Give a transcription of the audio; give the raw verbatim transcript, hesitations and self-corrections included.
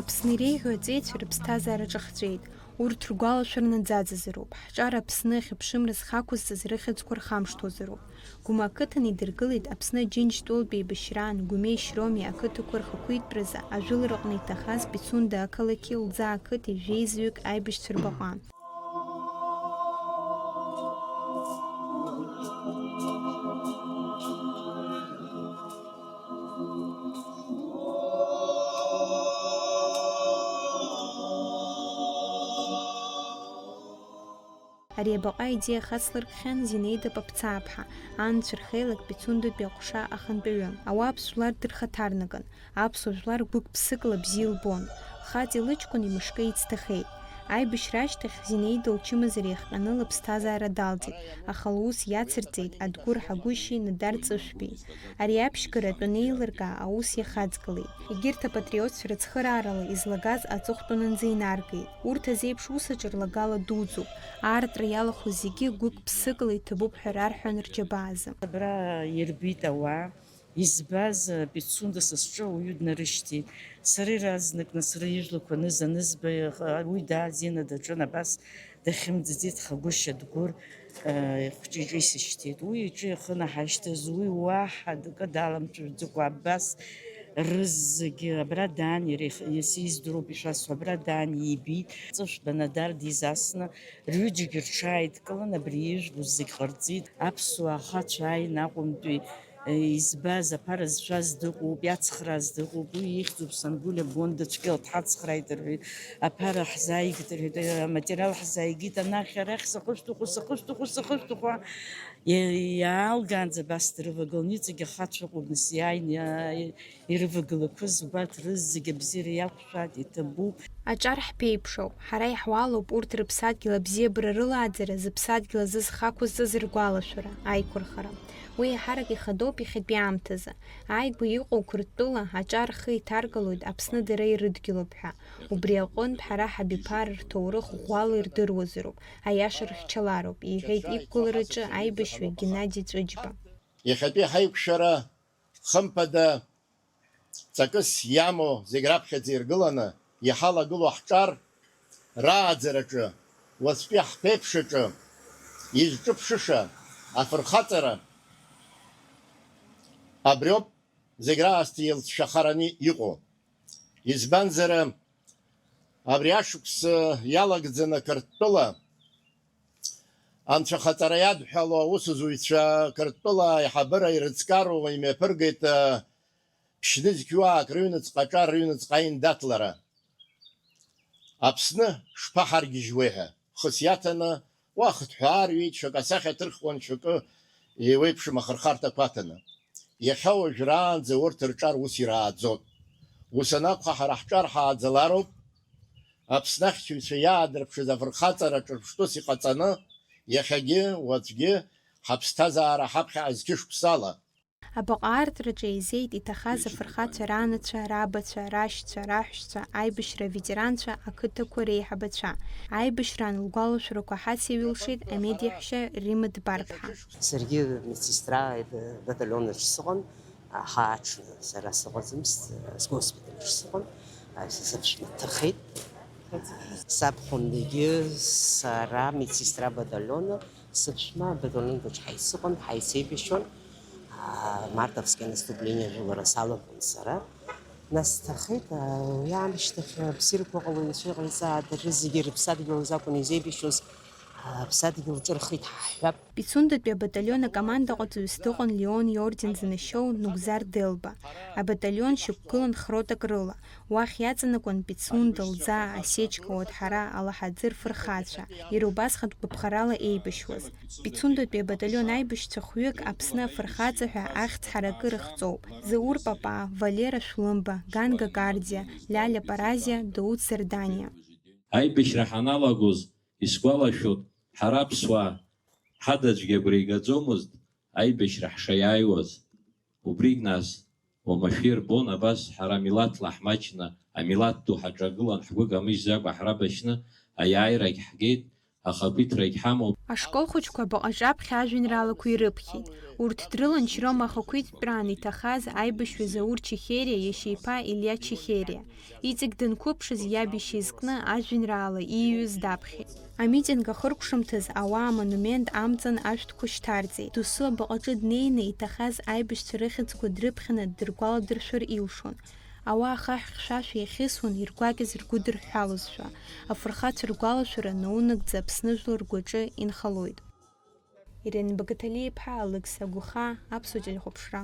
Аԥсны иреиӷьу аҵеицәа рыԥсҭазаара ҿахҵәеит. Урҭ ргәалашәара наӡаӡазароуп. Ҳҿар Аԥсны ахьыԥшымра зхақәызҵаз рыхьӡқәа рхамышҭуазароуп. Гәма ақыҭан идыргылеит Аԥсны Аџьынџьтәылатә еибашьраан Гәымеи Шьромеи ақыҭақәа рхақәиҭтәразы ажәылараҟны иҭахаз Пицунда ақалақьи Лӡаа ақыҭи жәеизаҩык аибашьцәа рбаҟа. Ари абаҟа аидеиа хацлыркхьан Зинаида Папцааԥҳа, анацәа рхеилак Пицундатәи аҟәша ахантәаҩы. Ауаа аԥсуа жәлар дырхаҭарнакын, аԥсуа жәлар гәык-ԥсыкла бзиа илбон, лхаҵеи лыҷкәыни мышкы еицҭахеит. Аибашьра ашьҭахь Зинаида лчымазара иахҟьаны лыԥсҭазаара далҵит, аха лус иацырҵеит Адгәыр Ҳагәышьи Нодар Ҵышәбеи. Ари аԥшьгаратә анеилыркаа аус иахаҵгылеит. Егьырҭ апатриотцәа рыцхыраарала излагаз аҵыхәтәанынӡа инаргеит. Урҭ азеиԥш усаҿ рлагала дуӡӡоуп. Аартра иалахәыз зегьы гәык-ԥсыкла иҭабуп ҳәа рарҳәон рџьабаазы. Абра ирбеит ауаа, избаз, Пицунда са сҿы ауаҩы днарышьҭит. Сара иаразнак, нас, сара ижәлақәа аныз-анызба, уи дааӡеины даҿын, абас дахьымӡаӡеит Хагәышьа Дгәыр, э, ихәҷы иҿы исышьҭит. Уи иҿы ихы наҳашьҭыз, уи уаҳа акы даламҵәаӡакәа абас рызегьы абра даан, иара их-, сиздыруп ишәасҳәо, абра даан иибеит. Ҵышәба Нодар дизасны, рҩыџьагьы рҽааидкылан, абри ижәбо зегь ҟарҵеит. Аԥсуаа ахацәа ааин Аҟәантәи избаз, аԥара зшәаз дыҟоуп, иацхрааз дыҟоуп, уи ихьӡуп, Сангәылиа Бонда цәгьала дҳацхрааит рҳәеит, аԥара ҳзааигеит рҳәеит, аматериал ҳзааигеит, анахь арахь сахышәҭаху, сахышәҭаху, сахышәҭаху, иа-, иаалгаанӡа абас дрывагылан, иҵегь ахацәа ыҟоуп, нас иааины иа-, ирывагылақәаз убарҭ рызегь абзиара иақәшәааит, иҭабуп. Аҿар ҳԥеиԥшоуп, ҳара иҳуалуп урҭ рыԥсадгьыл абзиабара рылааӡара, зыԥсадгьыл азы зхы ақәызҵаз ргәалашәара, аиқәырхара. Уи еиҳарак ихадоуп иахьатәи аамҭазы. Ааигәа иҟоу Қырҭтәыла аҿар рхы иҭаргалоит Аԥсны дара ирыдгьылуп ҳәа. Убри аҟынтә ҳара ҳабиԥара рҭоурых ӷәӷәала ирдыруазароуп, аиаша рыхьчалароуп, иҳәеит иқәгылараҿы аибашьҩы Геннади Ҵәыџьба. Иахьатәи ҳаиқәшәара, хымԥада, ҵакыс иамоу зегь раԥхьаӡа иргыланы иҳалагылоу ҳҿар рааӡараҿы, уаҵәтәи ҳԥеиԥшаҿы изҿыԥшыша афырхаҵара абриоуп зегь раасҭа еилҵшәахараны иҟоу. Избанзар, абри ашықәс иалагӡаны Қырҭтәыла анцәахаҵара иадҳәалоу аусзуҩцәа Қырҭтәыла аиҳабыра ирыҵкароу имҩаԥыргеит, ԥшьнызқьҩык рыҩныҵҟа аҿар рыҩныҵҟа аиндаҭлара. Аԥсны шԥаҳаргьежьуеи ҳәа хыс иаҭаны, уа хыҭҳәаа рҩеит, шәакы асахьа ҭырхуан, шәакы еиуеиԥшым ахырхарҭақәа аҭаны. Иахьа уажәраанӡа урҭ рҿар ус ирааӡоит. Ус анакәха, ҳара ҳҿар ҳааӡалароуп. Аԥсны ахьчаҩцәа иаадырԥшыз афырхаҵара ҿырԥштәыс иҟаҵаны, иахьагьы, уаҵәгьы ҳаԥсҭазаара ҳаԥхьаҟа зқьышықәсала. Абаҟа аартраҿы еизеит иҭахаз афырхацәа ранацәа, рабацәа, рашьцәа, раҳәшьцәа, аибашьра аветеранцәа, ақыҭақәа реиҳабацәа. Аибашьраан лгәалашәарақәа ҳациҩылшеит амедеҳәшьа Римма Дбарԥҳа. Саргьы медсестра баталионаҿ сыҟан, ҳааҽны сара сыҟаӡамызт, сгоспиталь аҿы сыҟан, сыԥшәма дҭахеит. Сабхәындагьы сара медсестра баталиона, сыԥшәма батальонтәаҿ ҳаицыҟан, ҳаицеибашьуан. Мартовское наступление ажәылара салахәын сара. Нас сҭахеит, уи аамышьҭахь абзиарақәа ҟало, Анцәа иҟаиҵа, дара зегьы рыԥсадгьыл азы акәын изеибашьуаз, аԥсадгьыл ҿырхит ҳҳәап. Пицундатәи абаталион акомандаҟаҵаҩыс дыҟан Леон иорден занашьоу Нугзар Делба. Абаталион шьақәгылан хротак рыла. Уахь иаҵанакуан Пицунда, Лӡаа, Асечка, Уаҭҳара, Алаҳаӡы рфырхацәа, иара убасҟан гәаԥхарала еибашьуаз. Пицундатәи абаталион аибашьцәа хәҩык Аԥсны афырхаҵа ҳәа ахьӡ ҳаракы рыхҵоуп. Заур Папа, Валера Шәлымба, Ганга Кардиа, Лиаля Паразиа, Дауҭ Сардониа. Аибашьра ҳаналагоз, исгәалашәоит, ҳара аԥсуаа ҳадаӡәгьы агәра игаӡомызт аибашьра ҳшаиааиуаз. Убригь нас, уамашәа ирбон, абас ҳара милаҭла ҳмаҷны, амилаҭ ду ҳаҿагылан, ҳгәы камыжьӡакәа ҳрабашьны аиааирагь ҳгеит, ахақәиҭрагь ҳамоуп. Ашкол хәыҷқәа абаҟа аҿаԥхьа ажәеинраалақәа ирыԥхьеит. Урҭ дрылан Шьрома ахақәиҭтәраан иҭахаз аибашьҩы Заур Чехериа иашьа иԥа Илиа Чехериа. Иҵегь данқәыԥшыз иаб ишьа изкны ажәеинраала ииҩыз даԥхьеит. Амитинг ахыркәшамҭаз ауаа амонумент амҵан ашәҭқәа шьҭарҵеит. Досу абаҟаҿы днеины иҭахаз аибашьцәа рыхьӡқәа дрыԥхьаны дыргәаладыршәар илшон. Ауаа ахаҳә хьшәашәа иахьысуан, иргәакьаз ргәыдырҳәҳәалозшәа. Афырхацәа ргәалашәара наунагӡа Аԥсны жәлар ргәаҿы инхалоит. Ирина Багаҭалиа-иԥҳа, Алықьса Гәыхаа, Аԥсуа телехәаԥшра.